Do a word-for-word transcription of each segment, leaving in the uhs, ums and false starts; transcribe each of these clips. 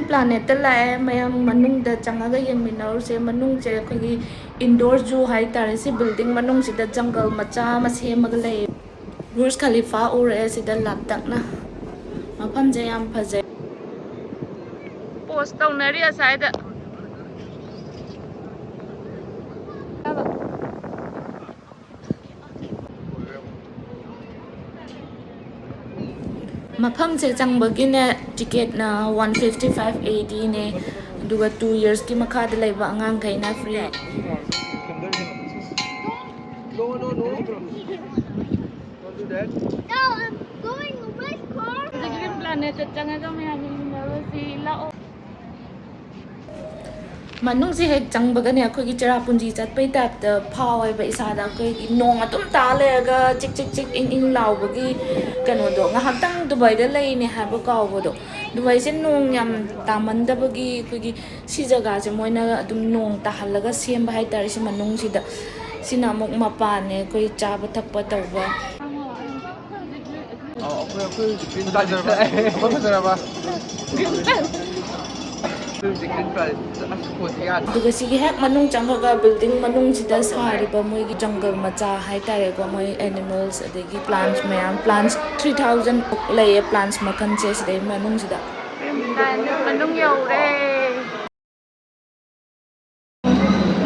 Planet ꯇ ꯂꯥꯛꯑꯦ ꯃꯌꯥꯝ, ꯃꯅꯨꯡꯗ ꯆꯪꯉꯒ ꯌꯦꯡꯃꯤꯟꯅꯔꯨꯁꯦ꯫ ꯃꯅꯨꯡꯁꯦ ꯑꯩꯈꯣꯏꯒꯤ indoor zoo ꯍꯥꯏꯇꯥꯔꯦ꯫ ꯁꯤ building ꯃꯅꯨꯡꯁꯤꯗ ꯖꯪꯒꯜ ꯃꯆꯥ ꯑꯃ ꯁꯦꯝꯃꯒ ꯂꯩ꯫ ꯕꯨꯔꯖ ꯈꯂꯤꯐꯥ ꯎꯔꯛꯑꯦ ꯁꯤꯗ ꯂꯥꯞꯇꯛꯅ꯫ ꯃꯐꯝꯁꯦ ꯌꯥꯝ ꯐꯖꯩ꯫ Post ꯇꯧꯅꯔꯤ ꯑꯁ꯭ꯋꯥꯏꯗ꯫ ꯃꯐꯝꯁꯦ ꯆꯪꯕꯒꯤꯅꯦ, ꯇꯤꯀꯦꯠꯅ one fifty five A D ꯅꯦ, ꯑꯗꯨꯒ two years ꯀꯤ ꯃꯈꯥꯗ ꯂꯩꯕ ꯑꯉꯥꯡꯈꯩꯅ free꯫ No, no, no. Don't do that. No, I'm going with car. Green Planet ꯇ ꯆꯪꯉꯒ ꯃꯌꯥꯝ ꯌꯦꯡꯃꯤꯟꯅꯔꯨꯁꯤ꯫ ꯂꯥꯛꯑꯣ꯫ ꯃꯅꯨꯡꯁꯦ ꯍꯦꯛ ꯆꯪꯕꯒꯅꯦ, ꯑꯩꯈꯣꯏꯒꯤ ꯆꯦꯔꯥꯄꯨꯟꯖꯤ ꯆꯠꯄꯩ type ꯇ ꯐꯥꯎꯋꯦꯕ ꯏꯁꯥꯗ꯫ ꯑꯩꯈꯣꯏꯒꯤ ꯅꯣꯡ ꯑꯗꯨꯝ ꯇꯥ ꯂꯩꯔꯒ ꯆꯤꯛ ꯆꯤꯛ ꯆꯤꯛ ꯏꯪ ꯏꯪ ꯂꯥꯎꯕꯒꯤ ꯀꯩꯅꯣꯗꯣ, ꯉꯥꯏꯍꯥꯛꯇꯪ ꯗꯨꯕꯥꯏꯗ ꯂꯩꯅꯦ ꯍꯥꯏꯕ ꯀꯥꯎꯕꯗꯣ꯫ ꯗꯨꯕꯥꯏꯁꯦ ꯅꯣꯡ ꯌꯥꯝ ꯇꯥꯃꯟꯗꯕꯒꯤ ꯑꯩꯈꯣꯏꯒꯤ ꯁꯤ ꯖꯒꯥꯁꯦ ꯃꯣꯏꯅ ꯑꯗꯨꯝ ꯅꯣꯡ ꯇꯥꯍꯜꯂꯒ ꯁꯦꯝꯕ ꯍꯥꯏꯇꯥꯔꯦ꯫ ꯁꯤ ꯃꯅꯨꯡꯁꯤꯗ, ꯁꯤꯅ ꯑꯃꯨꯛ ꯃꯄꯥꯟꯅꯦ, ꯑꯩꯈꯣꯏ ꯆꯥꯕ ꯊꯛꯄ ꯇꯧꯕ꯫ ꯑꯣ, ꯑꯩꯈꯣꯏ, ꯑꯩꯈꯣꯏ ꯍꯧꯖꯤꯛ green planet ꯆꯠꯂꯦ꯫ ꯑꯩꯈꯣꯏ ꯐꯖꯔꯕ? ꯑꯩꯈꯣꯏ ꯍꯧꯖꯤꯛ green planet ꯆꯠꯂꯦ꯫ ꯑꯁ, ꯐꯣꯟꯁꯦ ꯌꯥꯗ꯭ꯔꯦ꯫ ꯑꯗꯨꯒ ꯁꯤꯒꯤ ꯍꯦꯛ ꯃꯅꯨꯡ ꯆꯪꯉꯒ building ꯃꯅꯨꯡꯁꯤꯗ ꯁꯥꯔꯤꯕ ꯃꯣꯏꯒꯤ ꯖꯪꯒꯜ ꯃꯆꯥ ꯍꯥꯏꯇꯥꯔꯦꯀꯣ, ꯃꯣꯏ animals ꯑꯗꯒꯤ plants ꯃꯌꯥꯝ, plants three thousand ꯂꯩꯌꯦ, plants ꯃꯈꯜꯁꯦ ꯁꯤꯗꯩ ꯃꯅꯨꯡꯁꯤꯗ꯫ ꯃꯅꯨꯡ ꯌꯧꯔꯦ꯫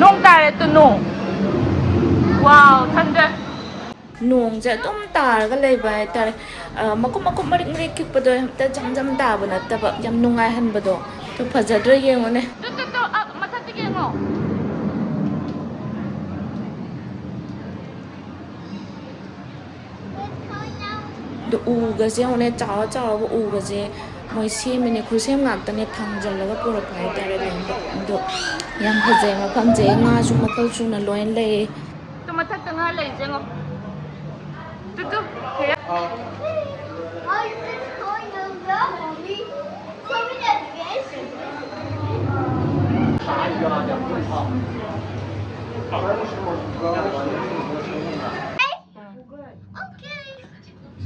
ꯅꯣꯡ ꯇꯥꯔꯦ ꯇꯨꯅꯨ꯫ Wow, thunder. ꯅꯣꯡꯁꯦ ꯑꯗꯨꯝ ꯇꯥꯔꯒ ꯂꯩꯕ ꯍꯥꯏꯇꯥꯔꯦ꯫ ꯑ, ꯃꯀꯨꯞ ꯃꯀꯨꯞ ꯃꯔꯤꯛ ꯃꯔꯤꯛ ꯈꯤꯛꯄꯗꯣ, ꯍꯦꯛꯇ ꯖꯝ ꯖꯝ ꯇꯥꯕ ꯅꯠꯇꯕ, ꯌꯥꯝ ꯅꯨꯡꯉꯥꯏꯍꯟꯕꯗꯣ꯫ ꯑꯗꯨ ꯐꯖꯗ꯭ꯔꯥ ꯌꯦꯡꯉꯨꯅꯦ꯫ ꯇꯨ, ꯇꯨ, ꯇꯨ, ꯑ, ꯃꯊꯛꯇ ꯌꯦꯡꯉꯣ꯫ ꯑꯗꯣ ꯎꯒꯁꯦ ꯌꯦꯡꯉꯨꯅꯦ, ꯆꯥꯎꯔ ꯆꯥꯎꯔꯕ ꯎꯒꯁꯦ ꯃꯣꯏ ꯁꯦꯝꯃꯤꯅꯦ, ꯈꯨꯠꯁꯦꯝ ꯉꯥꯛꯇꯅꯦ, ꯊꯥꯡꯖꯜꯂꯒ ꯄꯨꯔꯛꯄ ꯍꯥꯏꯇꯥꯔꯦ ꯂꯣꯏꯅꯃꯛ꯫ ꯑꯗꯣ ꯌꯥꯝ ꯐꯖꯩ ꯃꯐꯝꯁꯦ, ꯉꯥꯁꯨ ꯃꯈꯜ ꯁꯨꯅ ꯂꯣꯏꯅ ꯂꯩ꯫ ꯇꯨ ꯃꯊꯛꯇ ꯉꯥ ꯂꯩꯁꯦ ꯌꯦꯡꯉꯣ꯫ Two, two.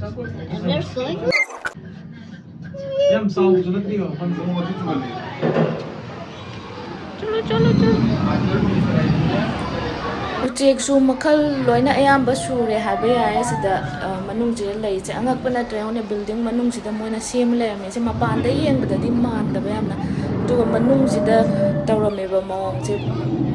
And they're so ꯌꯥꯝ ꯆꯥꯎꯕꯁꯨ ꯅꯠꯇꯦꯕ ꯃꯐꯝꯁꯦ꯫ ꯆꯠꯂꯣ, ꯆꯠꯂꯣ, ꯆꯠꯂꯣ꯫ ꯎꯆꯦꯛꯁꯨ ꯃꯈꯜ ꯂꯣꯏꯅ ꯑꯌꯥꯝꯕ ꯁꯨꯔꯦ ꯍꯥꯏꯕ ꯌꯥꯏ ꯁꯤꯗ, ꯑ, ꯃꯅꯨꯡꯁꯤꯗ ꯂꯩꯔꯤꯁꯦ꯫ ꯑꯉꯛꯄ ꯅꯠꯇ꯭ꯔꯥ ꯌꯦꯡꯉꯨꯅꯦ, building ꯃꯅꯨꯡꯁꯤꯗ ꯃꯣꯏꯅ ꯁꯦꯝꯃ ꯂꯩꯔꯝꯃꯤꯁꯦ꯫ ꯃꯄꯥꯟꯗ ꯌꯦꯡꯕꯗꯗꯤ ꯃꯥꯟꯗꯕ ꯌꯥꯝꯅ, ꯑꯗꯨꯒ ꯃꯅꯨꯡꯁꯤꯗ ꯇꯧꯔꯝꯃꯤꯕ ꯃꯑꯣꯡꯁꯦ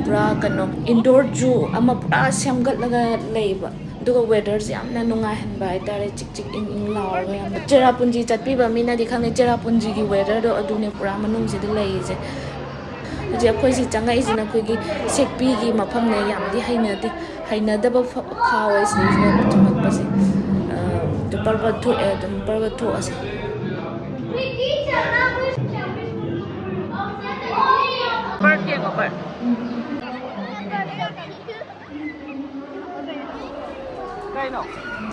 ꯄꯨꯔꯥ ꯀꯩꯅꯣ, indoor zoo ꯑꯃ ꯄꯨꯔꯥ ꯁꯦꯝꯒꯠꯂꯒ ꯂꯩꯕ꯫ ꯑꯗꯨꯒ weatherꯁꯦ ꯌꯥꯝꯅ ꯅꯨꯡꯉꯥꯏꯍꯟꯕ ꯍꯥꯏꯇꯥꯔꯦ, ꯆꯤꯛ ꯆꯤꯛ ꯏꯪ ꯏꯪ ꯂꯥꯎꯔꯒ ꯌꯥꯝꯅ꯫ ꯆꯦꯔꯥꯄꯨꯟꯖꯤ ꯆꯠꯄꯤꯕ ꯃꯤꯅꯗꯤ ꯈꯪꯅꯤ, ꯆꯦꯔꯥꯄꯨꯟꯖꯤꯒꯤ weatherꯗꯣ ꯑꯗꯨꯅꯦ ꯄꯨꯔꯥ ꯃꯅꯨꯡꯁꯤꯗ ꯂꯩꯔꯤꯁꯦ꯫ ꯍꯧꯖꯤꯛ ꯑꯩꯈꯣꯏ ꯁꯤ ꯆꯪꯉꯛꯏꯁꯤꯅ ꯑꯩꯈꯣꯏꯒꯤ ꯁꯦꯛꯄꯤꯒꯤ ꯃꯐꯝꯅꯦ꯫ ꯌꯥꯝꯗꯤ ꯍꯩꯅꯗꯦ, ꯍꯩꯅꯗꯕ ꯐ-, ꯐꯥꯎꯋꯦ ꯁꯤꯗꯩꯁꯤꯗ ꯆꯪꯉꯛꯄꯁꯦ꯫ ꯑ, ꯑꯗꯨ ꯄꯔꯕꯠ ꯊꯣꯛꯑꯦ, ꯑꯗꯨꯝ ꯄꯔꯕꯠ ꯊꯣꯛꯑꯁꯦ꯫ Bird ꯌꯦꯡꯉꯣ, bird꯫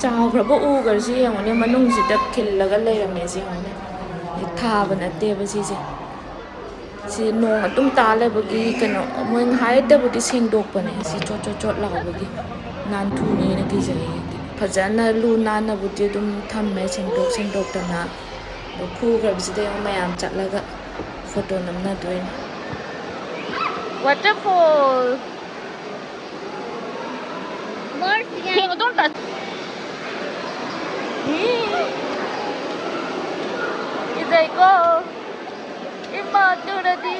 ꯆꯥꯎꯈ꯭ꯔꯕ ꯎꯒꯁꯤ ꯌꯦꯡꯉꯨꯅꯦ, ꯃꯅꯨꯡꯁꯤꯗ ꯈꯤꯜꯂꯒ ꯂꯩꯔꯝꯃꯦ ꯁꯤ ꯌꯦꯡꯉꯨꯅꯦ꯫ ꯊꯥꯕ ꯅꯠꯇꯦꯕ ꯁꯤꯁꯦ꯫ ꯁꯤ ꯅꯣꯡ ꯑꯗꯨꯝ ꯇꯥ ꯂꯩꯕꯒꯤ ꯀꯩꯅꯣ, ꯃꯣꯏ ꯉꯥꯏꯍꯥꯛ ꯂꯩꯇꯕꯨꯗꯤ ꯁꯦꯡꯗꯣꯛꯄꯅꯦ꯫ ꯁꯤ ꯆꯣꯠ ꯆꯣꯠ ꯆꯣꯠ ꯂꯥꯎꯕꯒꯤ ꯅꯥꯟꯊꯨꯅꯤꯅ ꯀꯤꯖꯩ ꯑꯩꯗꯤ꯫ ꯐꯖꯅ ꯂꯨ ꯅꯥꯟꯅꯕꯨꯗꯤ ꯑꯗꯨꯝ ꯊꯝꯃꯦ, ꯁꯦꯡꯗꯣꯛ ꯁꯦꯡꯗꯣꯛꯇꯅ꯫ ꯑꯗꯣ ꯈꯨꯈ꯭ꯔꯕꯁꯤꯗ ꯌꯦꯡꯉꯨ, ꯃꯌꯥꯝ ꯆꯠꯂꯒ ꯐꯣꯇꯣ ꯅꯝꯅꯗꯣꯏꯅꯦ꯫ Waterfall꯫ ꯊꯦꯡ ꯑꯗꯨꯝ ꯇꯥ-, ꯏ, ꯀꯤꯖꯩꯀꯣ꯫ ꯏꯃꯥ, ꯇꯨꯔꯗꯤ꯫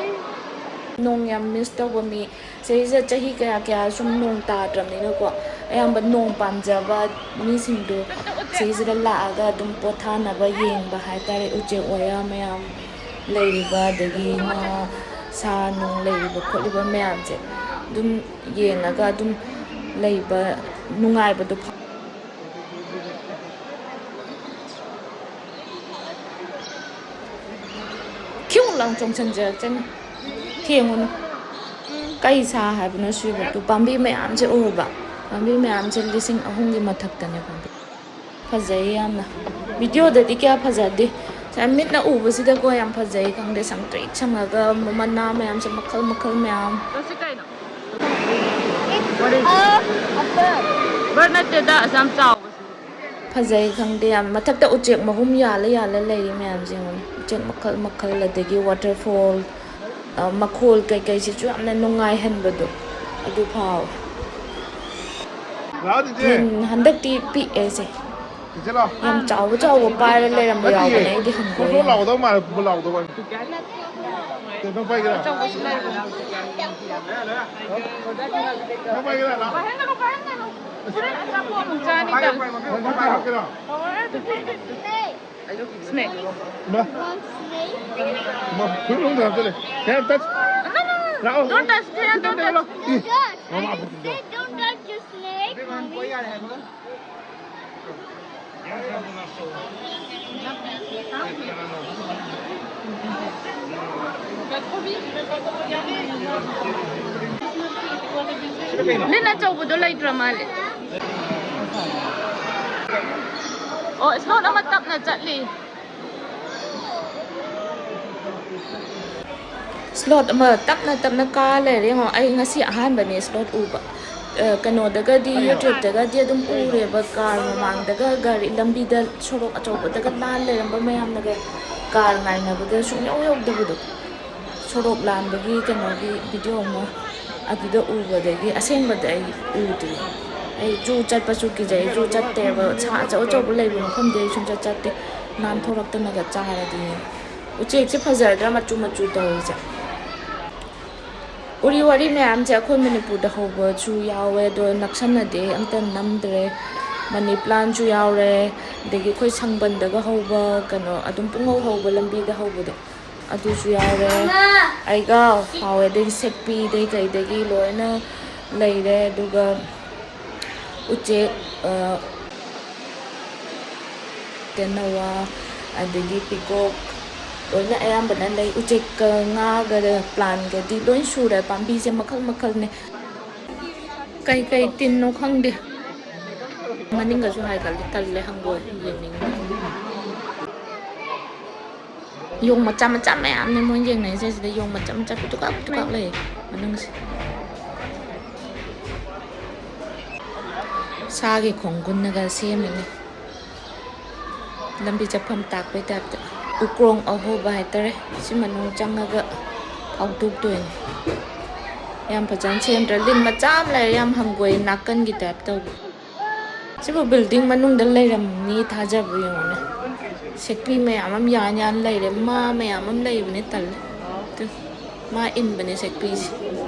ꯅꯣꯡ ꯌꯥꯝ miss ꯇꯧꯕ ꯃꯤ, ꯁꯤꯗꯩꯁꯤꯗ ꯆꯍꯤ ꯀꯌꯥ ꯀꯌꯥ ꯁꯨꯝ ꯅꯣꯡ ꯇꯥꯗ꯭ꯔꯕꯅꯤꯅꯀꯣ, ꯑꯌꯥꯝꯕ ꯅꯣꯡ ꯄꯥꯝꯖꯕ ꯃꯤꯁꯤꯡꯗꯣ ꯁꯤꯗꯩꯁꯤꯗ ꯂꯥꯛꯑꯒ ꯑꯗꯨꯝ ꯄꯣꯊꯥꯅꯕ, ꯌꯦꯡꯕ ꯍꯥꯏꯇꯥꯔꯦ, ꯎꯆꯦꯛ ꯋꯥꯌꯥ ꯃꯌꯥꯝ ꯂꯩꯔꯤꯕ, ꯑꯗꯒꯤ ꯉꯥ ꯁꯥ ꯅꯨꯡ ꯂꯩꯔꯤꯕ ꯈꯣꯠꯂꯤꯕ ꯃꯌꯥꯝꯁꯦ ꯑꯗꯨꯝ ꯌꯦꯡꯉꯒ ꯑꯗꯨꯝ ꯂꯩꯕ ꯅꯨꯡꯉꯥꯏꯕꯗꯣ ꯐꯥꯎ-, ꯈꯤꯌꯨꯡ ꯂꯥꯎ ꯆꯣꯡꯁꯤꯟꯖꯔꯛꯆꯅꯤ꯫ ꯊꯦꯡꯉꯨꯅꯨ꯫ ꯀꯩ ꯁꯥ ꯍꯥꯏꯕꯅꯣ ꯁꯤꯕꯨ? ꯑꯗꯨ ꯄꯥꯝꯕꯤ ꯃꯌꯥꯝꯁꯦ ꯎꯔꯕ? ꯄꯥꯝꯕꯤ ꯃꯌꯥꯝꯁꯦ ꯂꯤꯁꯤꯡ ꯑꯍꯨꯝꯒꯤ ꯃꯊꯛꯇꯅꯦ ꯄꯥꯝꯕꯤ꯫ ꯐꯖꯩ ꯌꯥꯝꯅ꯫ Videoꯗꯗꯤ ꯀꯌꯥ ꯐꯖꯗꯦ꯫ ꯁꯨꯃꯥꯏꯅ ꯃꯤꯠꯅ ꯎꯕꯁꯤꯗꯀꯣ ꯌꯥꯝ ꯐꯖꯩ, ꯈꯪꯗꯦ, ꯁꯪꯇ꯭ꯔꯤꯛ ꯁꯪꯉꯒ ꯃꯅꯥ ꯃꯌꯥꯝꯁꯦ ꯃꯈꯜ ꯃꯈꯜ ꯃꯌꯥꯝ꯫ ꯃꯁꯤ ꯀꯩꯅꯣ? Bird ꯅꯠꯇꯦꯗ, ꯑꯁꯨꯛ ꯌꯥꯝ ꯆꯥꯎꯕꯁꯦ꯫ ꯐꯖꯩ ꯈꯪꯗꯦ ꯌꯥꯝ꯫ ꯃꯊꯛꯇ ꯎꯆꯦꯛ ꯃꯍꯨꯝ ꯌꯥꯜꯂ ꯌꯥꯜꯂ ꯂꯩꯔꯤ ꯃꯌꯥꯝꯁꯦ ꯌꯦꯡꯉꯨꯅꯦ꯫ ꯎꯆꯦꯛ ꯃꯈꯜ ꯃꯈꯜ, ꯑꯗꯒꯤ waterfall, ꯑ, ꯃꯈꯣꯜ ꯀꯩꯀꯩꯁꯤꯁꯨ ꯌꯥꯝꯅ ꯅꯨꯡꯉꯥꯏꯍꯟꯕꯗꯣ ꯑꯗꯨ ꯐꯥꯎꯋꯦ꯫ ꯂꯥꯛꯑꯣ ꯆꯤꯆꯦ꯫ ꯂꯤꯟ ꯍꯟꯗꯛꯇꯤ ꯄꯤꯛꯑꯦ ꯁꯦ꯫ ꯆꯤꯆꯦ ꯂꯥꯛꯑꯣ꯫ ꯌꯥꯝ ꯆꯥꯎꯕ ꯆꯥꯎꯕ ꯄꯥꯏꯔ ꯂꯩꯔꯝꯕ ꯅꯠꯇꯤꯌꯦ꯫ ꯌꯥꯎꯕꯅꯦ, ꯑꯩꯗꯤ ꯊꯣꯛ ꯍꯪꯒꯣꯏ ꯊꯣꯛ ꯌꯥꯝ꯫ ꯂꯥꯎꯒꯗꯧ ꯃꯥꯜꯂꯦ, ꯕꯨ ꯂꯥꯎꯗꯧ ꯃꯥꯜꯂꯦ꯫ ꯀꯩꯅꯣ ꯄꯥꯏꯒꯦꯔꯥ? ꯑꯆꯧꯕꯁꯨ ꯂꯩꯕꯅꯦ꯫ ꯅꯪ ꯄꯥꯏꯒꯦꯔꯥ? ꯂꯥꯛꯑꯣ꯫ ꯄꯥꯏꯍꯟꯒꯅꯨ, ꯄꯥꯏꯍꯟꯒꯅꯨ꯫ ꯍꯣꯔꯦꯟ ꯑꯆꯥꯄꯣꯠ ꯑꯃꯨꯛ ꯆꯥꯅꯤ ꯇꯜꯂꯦ꯫ ꯅꯪ ꯄꯥꯏꯍꯟꯒꯦꯔꯣ? ꯍꯣꯏ, ꯑꯗꯨꯗꯤ꯫ Snake. ꯏꯃꯥ꯫ ꯏꯃꯥ, ꯐꯨꯔꯤꯠ ꯃꯅꯨꯡꯗ ꯍꯥꯞꯆꯜꯂꯦ꯫ Can I touch? No, no, no. ꯂꯥꯛꯑꯣ꯫ Don't touch, Tia, don't touch. E, ꯃꯃꯥ ꯐꯨꯔꯤꯠꯇꯣ꯫ Don't touch your snake, mommy. ꯂꯤꯟ ꯑꯆꯧꯕꯗꯣ ꯂꯩꯇ꯭ꯔ ꯃꯥꯜꯂꯦ꯫ ꯑꯣ, slot ꯑꯃ ꯇꯞꯅ ꯆꯠꯂꯤ꯫ Slot ꯑꯃ ꯇꯞꯅ ꯇꯞꯅ ꯀꯥ ꯂꯩꯔꯦ꯫ ꯌꯦꯡꯉꯣ, ꯑꯩ ꯉꯁꯤ ꯑꯍꯥꯟꯕꯅꯦ slot ꯎꯕ꯫ ꯑ, ꯀꯩꯅꯣꯗꯒꯗꯤ, YouTubeꯇꯒꯗꯤ ꯑꯗꯨꯝ ꯎꯔꯦꯕ, car ꯃꯃꯥꯡꯗꯒ ꯒꯥꯔꯤ ꯂꯝꯕꯤꯗ ꯁꯣꯔꯣꯛ ꯑꯆꯧꯕꯗꯒ ꯂꯥꯟ ꯂꯩꯔꯝꯕ ꯃꯌꯥꯝꯅꯒ car ꯉꯥꯏꯅꯕꯗ ꯁꯨꯡꯌꯧ ꯌꯧꯗꯕꯗꯣ꯫ ꯁꯣꯔꯣꯛ ꯂꯥꯟꯕꯒꯤ ꯀꯩꯅꯣꯒꯤ video ꯑꯃ ꯑꯗꯨꯗ ꯎꯕꯗꯒꯤ ꯑꯁꯦꯡꯕꯗ ꯑꯩ ꯎꯗ꯭ꯔꯤ꯫ ꯑꯩ zoo ꯆꯠꯄꯁꯨ ꯀꯤꯖꯩ, zoo ꯆꯠꯇꯦꯕ꯫ ꯁꯥ ꯑꯆꯧ ꯑꯆꯧꯕ ꯂꯩꯕ ꯃꯐꯝꯗꯤ ꯑꯩ ꯁꯨꯡꯆꯠ ꯆꯠꯇꯦ꯫ ꯅꯥꯟꯊꯣꯔꯛꯇꯅꯒ ꯆꯥꯔꯗꯤ꯫ ꯎꯆꯦꯛꯁꯦ ꯐꯖꯗ꯭ꯔꯥ ꯃꯆꯨ ꯃꯆꯨ ꯇꯧꯔꯤꯁꯦ? ꯎꯔꯤ ꯋꯥꯔꯤ ꯃꯌꯥꯝꯁꯦ ꯑꯩꯈꯣꯏ ꯃꯅꯤꯄꯨꯔꯗ ꯍꯧꯕꯁꯨ ꯌꯥꯎꯋꯦ, ꯑꯗꯣ ꯅꯛꯁꯟꯅꯗꯦ, ꯑꯝꯇ ꯅꯝꯗ꯭ꯔꯦ꯫ Money plantꯁꯨ ꯌꯥꯎꯔꯦ, ꯑꯗꯒꯤ ꯑꯩꯈꯣꯏ ꯁꯪꯕꯟꯗꯒ ꯍꯧꯕ ꯀꯩꯅꯣ, ꯑꯗꯨꯝ ꯄꯨꯡꯍꯧ ꯍꯧꯕ ꯂꯝꯕꯤꯗ ꯍꯧꯕꯗꯣ, ꯑꯗꯨꯁꯨ ꯌꯥꯎꯔꯦ꯫ ꯑꯩꯒ ꯍꯥꯎꯋꯦ, ꯑꯗꯒꯤ ꯁꯦꯛꯄꯤꯗꯩ ꯀꯩꯗꯒꯤ ꯂꯣꯏꯅ ꯂꯩꯔꯦ꯫ ꯑꯗꯨꯒ ꯎꯆꯦꯛ, ꯑ, ꯇꯦꯅꯋꯥ, ꯑꯗꯒꯤ peacock, ꯂꯣꯏꯅ ꯑꯌꯥꯝꯕꯅ ꯂꯩ꯫ ꯎꯆꯦꯛꯀ ꯉꯥꯒ plantꯒꯗꯤ ꯂꯣꯏ ꯁꯨꯔꯦ꯫ ꯄꯥꯝꯕꯤꯁꯦ ꯃꯈꯜ ꯃꯈꯜꯅꯦ꯫ ꯀꯩ ꯀꯩ ꯇꯤꯟꯅꯣ ꯈꯪꯗꯦ꯫ ꯃꯅꯤꯡꯒꯁꯨ ꯍꯥꯏꯒꯠꯂꯦ, ꯇꯜꯂꯦ, ꯍꯪꯒꯣꯏ, ꯌꯦꯡꯅꯤꯡꯗꯦ꯫ ꯌꯣꯡ ꯃꯆꯥ ꯃꯆꯥ ꯃꯌꯥꯝꯅꯦ ꯃꯣꯏ ꯌꯦꯡꯅꯩꯁꯦ꯫ ꯁꯤꯗ ꯌꯣꯡ ꯃꯆꯥ ꯃꯆꯥ ꯄꯤꯇꯨꯀꯥꯛ ꯄꯤꯇꯨꯀꯥꯛ ꯂꯩ ꯃꯅꯨꯡꯁꯦ꯫ ꯁꯥꯒꯤ ꯈꯣꯡꯒꯨꯟꯅꯒ ꯁꯦꯝꯃꯤꯅꯦ꯫ ꯂꯝꯕꯤ ꯆꯠꯐꯝ ꯇꯥꯛꯄꯩ ꯇꯥꯏꯞꯇ ꯎꯀ꯭ꯔꯣꯡ ꯑꯍꯣꯕ ꯍꯥꯏꯇꯥꯔꯦ꯫ ꯁꯤ ꯃꯅꯨꯡ ꯆꯪꯉꯒ ꯐꯥꯎꯗꯣꯛꯇꯣꯏꯅꯤ꯫ ꯌꯥꯝ ꯐꯖꯅ ꯁꯦꯝꯗ꯭ꯔꯥ? ꯂꯤꯟ ꯃꯆꯥ ꯑꯃ ꯂꯩꯔꯦ, ꯌꯥꯝ ꯍꯪꯒꯣꯏ, ꯅꯥꯀꯟꯒꯤ ꯇꯥꯏꯞ ꯇꯧꯕ꯫ ꯁꯤꯕꯨ building ꯃꯅꯨꯡꯗ ꯂꯩꯔꯝꯅꯤ ꯊꯥꯖꯕ ꯌꯦꯡꯉꯨꯅꯦ꯫ ꯁꯦꯛꯄꯤ ꯃꯌꯥꯝ ꯑꯃ ꯌꯥꯟ ꯌꯥꯟ ꯂꯩꯔꯦ, ꯃꯥ ꯃꯌꯥꯝ ꯑꯃ ꯂꯩꯕꯅꯦ, ꯇꯜꯂꯦ꯫ ꯇꯨ, ꯃꯥ ꯏꯟꯕꯅꯦ ꯁꯦꯛꯄꯤꯁꯦ꯫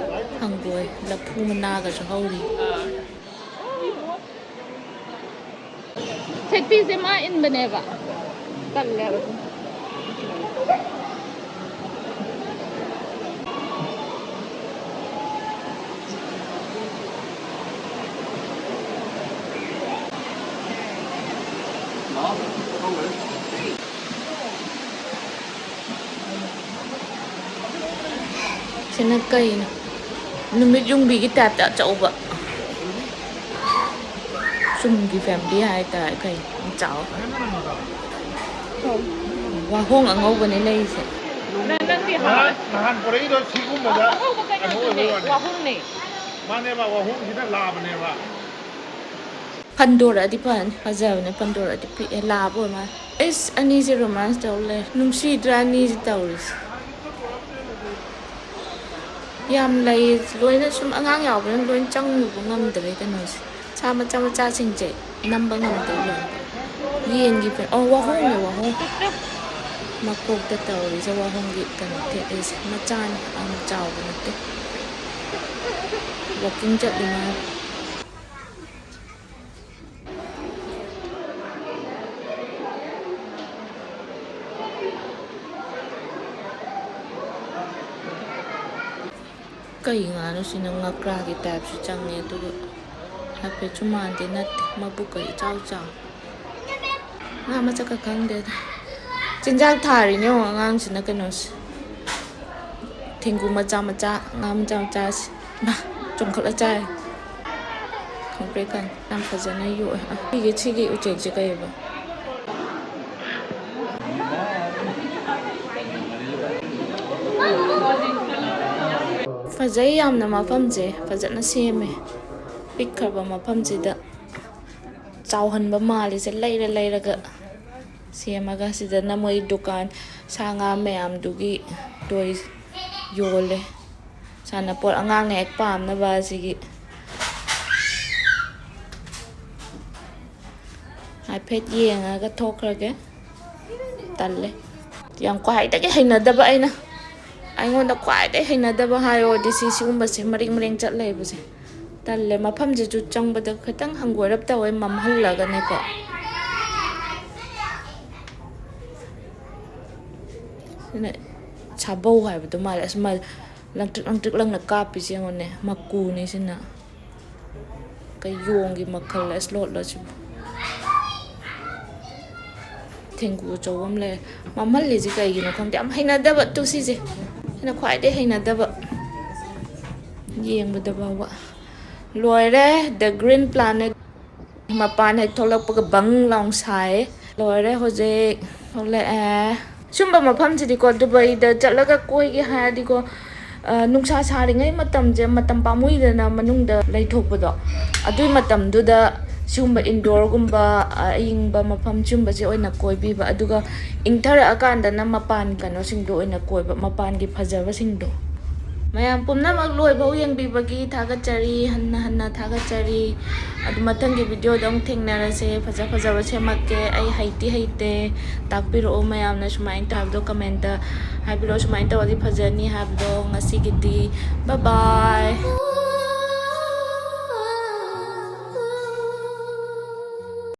ꯍꯪꯒꯣꯏ, ꯂꯐꯨ ꯃꯅꯥꯒꯁꯨ ꯍꯧꯔꯤ꯫ ꯁꯦꯛꯄꯤꯁꯦ ꯃꯥ ꯏꯟꯕꯅꯦꯕ꯫ ꯇꯜꯂꯦꯕ꯫ ꯁꯤꯅ ꯀꯩꯅꯣ? ꯅꯨꯃꯤꯠ ꯌꯨꯡꯕꯤꯒꯤ ꯇꯥꯏꯞꯇ ꯑꯆꯧꯕ꯫ ꯆꯨꯝꯒꯤ family ꯍꯥꯏꯇꯥꯔꯦ꯫ ꯀꯩꯅꯣ? ꯌꯥꯝ ꯆꯥꯎ꯫ ꯋꯥꯍꯣꯡ ꯑꯉꯧꯕꯅꯦ ꯂꯩꯔꯤꯁꯦ꯫ ꯅꯪ-, ꯅꯪꯗꯤ ꯍꯥꯎꯋꯦ꯫ ꯅꯍꯥꯟ, ꯅꯍꯥꯟ ꯄꯨꯔꯛꯏꯗꯣ ꯁꯤꯒꯨꯝꯕꯗ ꯑꯉꯧꯕ ꯀꯩꯅꯣ ꯀꯩꯅꯣ ꯑꯣꯏꯕꯩ ꯑꯗꯨꯅꯦ, ꯋꯥꯅꯤ꯫ ꯋꯥꯍꯣꯡꯅꯦ꯫ ꯃꯥꯅꯦꯕ, ꯋꯥꯍꯣꯡꯁꯤꯅ ꯂꯥꯕꯅꯦꯕ꯫ ꯐꯟꯗꯣꯔꯛꯑꯗꯤ ꯐꯅꯤ꯫ ꯐꯖꯕꯅꯦ, ꯐꯟꯗꯣꯔꯛꯑꯗꯤ ꯄꯤꯛꯑꯦ, ꯂꯥꯕ ꯑꯣꯏ ꯃꯥꯜꯂꯦ꯫ ꯑꯩꯁ, ꯑꯅꯤꯁꯦ romance ꯇꯧ ꯂꯩꯔꯦ꯫ ꯅꯨꯡꯁꯤꯗ꯭ꯔꯥ ꯑꯅꯤꯁꯦ ꯇꯧꯔꯤꯁꯦ? ꯌꯥꯝ ꯂꯩ, ꯂꯣꯏꯅ ꯁꯨꯝ ꯑꯉꯥꯡ ꯌꯥꯎꯕꯅꯤꯅ ꯂꯣꯏ ꯆꯪꯉꯨꯕ ꯉꯝꯗ꯭ꯔꯦ ꯀꯩꯅꯣꯁꯦ꯫ ꯁꯥ ꯃꯆꯥ ꯃꯆꯥꯁꯤꯡꯁꯦ ꯅꯝꯕ ꯉꯝꯗꯦ ꯂꯣꯏꯅ꯫ ꯌꯦꯟꯒꯤ ꯐꯦ-, ꯑꯣ, ꯋꯥꯍꯣꯡꯅꯦ, ꯋꯥꯍꯣꯡ꯫ ꯃꯀꯣꯛꯇ ꯇꯧꯔꯤꯁꯦ ꯋꯥꯍꯣꯡꯒꯤ ꯀꯩꯅꯣ ꯊꯦꯠꯂꯤꯁꯦ꯫ ꯃꯆꯥꯅꯤ, ꯌꯥꯝ ꯆꯥꯎꯕ ꯅꯠꯇꯦ꯫ Walking ꯆꯠꯂꯤ ꯃꯥꯜꯂꯦ꯫ ꯀꯩ ꯉꯥꯅꯣ ꯁꯤꯅ? ꯉꯀ꯭ꯔꯥꯒꯤ typeꯁꯨ ꯆꯪꯉꯦ, ꯑꯗꯨꯒ ꯍꯥꯏꯐꯦꯠꯁꯨ ꯃꯥꯟꯗꯦ, ꯅꯠꯇꯦ, ꯃꯕꯨꯛꯀ ꯏꯆꯥꯎ ꯆꯥꯎ꯫ ꯉꯥ ꯃꯁꯛꯀ ꯈꯪꯗꯦꯗ꯫ ꯆꯤꯟꯖꯥꯛ ꯊꯥꯔꯤꯅꯦ ꯌꯦꯡꯉꯣ ꯑꯉꯥꯡꯁꯤꯅ ꯀꯩꯅꯣꯁꯦ꯫ ꯊꯦꯡꯒꯨ ꯃꯆꯥ ꯃꯆꯥ, ꯉꯥ ꯃꯆꯥ ꯃꯆꯥꯁꯦ꯫ ꯃꯥ, ꯆꯣꯡꯈꯠꯂ ꯆꯥꯏ꯫ ꯈꯪꯄ꯭ꯔꯦꯛ ꯈꯪꯉꯦ꯫ ꯌꯥꯝ ꯐꯖꯅ ꯌꯣꯛꯑꯦ꯫ ꯑ, ꯁꯤꯒꯤ, ꯁꯤꯒꯤ ꯎꯆꯦꯛꯁꯦ ꯀꯩꯕ? ꯐꯖꯩ ꯌꯥꯝꯅ ꯃꯐꯝꯁꯦ, ꯐꯖꯅ ꯁꯦꯝꯃꯦ꯫ ꯄꯤꯛꯈ꯭ꯔꯕ ꯃꯐꯝꯁꯤꯗ ꯆꯥꯎꯍꯟꯕ ꯃꯥꯜꯂꯤꯁꯦ, ꯂꯩꯔ ꯂꯩꯔꯒ꯫ ꯁꯦꯝꯃꯒ ꯁꯤꯗꯅ ꯃꯣꯏ ꯗꯨꯀꯥꯟ ꯁꯥ ꯉꯥ ꯃꯌꯥꯝꯗꯨꯒꯤ ꯇꯣꯏ ꯌꯣꯜꯂꯦ꯫ ꯁꯥꯟꯅꯄꯣꯠ ꯑꯉꯥꯡꯅ ꯍꯦꯛ ꯄꯥꯝꯅꯕ ꯑꯁꯤꯒꯤ꯫ ꯍꯥꯏꯐꯦꯠ ꯌꯦꯡꯉꯒ ꯊꯣꯛꯈ꯭ꯔꯒꯦ꯫ ꯇꯜꯂꯦ꯫ ꯌꯥꯝ ꯈ꯭ꯋꯥꯏꯗꯒꯤ ꯍꯩꯅꯗꯕ ꯑꯩꯅ, ꯑꯩꯉꯣꯟꯗ ꯈ꯭ꯋꯥꯏꯗꯒꯤ ꯍꯩꯅꯗꯕ ꯍꯥꯏꯔꯣꯗꯤ ꯁꯤ, ꯁꯤꯒꯨꯝꯕꯁꯦ ꯃꯔꯦꯡ ꯃꯔꯦꯡ ꯆꯠ ꯂꯩꯕꯁꯦ꯫ ꯇꯜꯂꯦ꯫ ꯃꯐꯝꯁꯤꯁꯨ ꯆꯪꯕꯗ ꯈꯤꯇꯪ ꯍꯪꯒꯣꯏꯔꯞ ꯇꯧꯋꯦ, ꯃꯝꯍꯜꯂꯒꯅꯦꯀꯣ꯫ ꯁꯤꯅ ꯁꯥꯕꯧ ꯍꯥꯏꯕꯗꯣ ꯃꯥꯜꯂꯦ꯫ ꯑꯁ, ꯃ-, ꯂꯪꯇ꯭ꯔꯤꯛ ꯂꯪꯇ꯭ꯔꯤꯛ ꯂꯪꯅ ꯀꯥꯞꯄꯤꯁꯦ ꯌꯦꯡꯉꯣꯅꯦ, ꯃꯀꯨꯅꯦ ꯁꯤꯅ꯫ ꯀꯩ ꯌꯣꯡꯒꯤ ꯃꯈꯜ ꯑꯁ ꯂꯣꯠꯂꯣ ꯁꯤꯕꯨ꯫ ꯊꯦꯡꯒꯨ ꯑꯆꯧꯕ ꯑꯃ ꯂꯩꯔꯦ꯫ ꯃꯝꯍꯜꯂꯤꯁꯦ ꯀꯩꯒꯤꯅꯣ ꯈꯪꯗꯦ, ꯌꯥꯝ ꯍꯩꯅꯗꯕ ꯇꯨ ꯁꯤꯁꯦ꯫ ꯁꯤꯅ ꯈ꯭ꯋꯥꯏꯗꯩ ꯍꯩꯅꯗꯕ꯫ ꯌꯦꯡꯕꯗ ꯐꯥꯎꯕ꯫ ꯂꯣꯏꯔꯦ, The Green Planet꯫ ꯃꯄꯥꯟ ꯍꯦꯛ ꯊꯣꯛꯂꯛꯄꯒ ꯕꯪ ꯂꯥꯎ ꯁꯥꯏ꯫ ꯂꯣꯏꯔꯦ ꯍꯧꯖꯤꯛ꯫ ꯊꯣꯛꯂꯛꯑꯦ꯫ ꯁꯨꯝꯕ ꯃꯐꯝꯁꯤꯗꯤꯀꯣ, ꯗꯨꯕꯩꯗ ꯆꯠꯂꯒ ꯀꯣꯏꯒꯦ ꯍꯥꯏꯔꯗꯤꯀꯣ, ꯑ, ꯅꯨꯡꯁꯥ ꯁꯥꯔꯤꯉꯩ ꯃꯇꯝꯁꯦ, ꯃꯇꯝ ꯄꯥꯝꯃꯨꯏꯗꯅ ꯃꯅꯨꯡꯗ ꯂꯩꯊꯣꯛꯄꯗꯣ꯫ ꯑꯗꯨꯏ ꯃꯇꯝꯗꯨꯗ ꯁꯤꯒꯨꯝꯕ indoorꯒꯨꯝꯕ, ꯑ, ꯑꯏꯪꯕ ꯃꯐꯝ ꯁꯤꯒꯨꯝꯕꯁꯦ ꯑꯣꯏꯅ ꯀꯣꯏꯕꯤꯕ꯫ ꯑꯗꯨꯒ ꯏꯪꯊꯔꯛꯑꯀꯥꯟꯗꯅ ꯃꯄꯥꯟ ꯀꯩꯅꯣꯁꯤꯡꯗꯣ ꯑꯣꯏꯅ ꯀꯣꯏꯕ, ꯃꯄꯥꯟꯒꯤ ꯐꯖꯕꯁꯤꯡꯗꯣ꯫ ꯃꯌꯥꯝ ꯄꯨꯝꯅꯃꯛ ꯂꯣꯏꯐꯥꯎ ꯌꯦꯡꯕꯤꯕꯒꯤ ꯊꯥꯒꯠꯆꯔꯤ, ꯍꯟꯅ ꯍꯟꯅ ꯊꯥꯒꯠꯆꯔꯤ꯫ ꯑꯗꯨ ꯃꯊꯪꯒꯤ videoꯗ ꯑꯃꯨꯛ ꯊꯦꯡꯅꯔꯁꯦ꯫ ꯐꯖ ꯐꯖꯕ ꯁꯦꯝꯃꯛꯀꯦ꯫ ꯑꯩ ꯍꯩꯇꯤ ꯍꯩꯇꯦ, ꯇꯥꯛꯄꯤꯔꯛꯑꯣ ꯃꯌꯥꯝꯅ꯫ ꯁꯨꯃꯥꯏꯅ ꯇꯧ ꯍꯥꯏꯕꯗꯣ commentꯇ ꯍꯥꯏꯕꯤꯔꯛꯑꯣ, ꯁꯨꯃꯥꯏꯅ ꯇꯧꯔꯗꯤ ꯐꯖꯅꯤ ꯍꯥꯏꯕꯗꯣ꯫ ꯉꯁꯤꯒꯤꯗꯤ bye bye꯫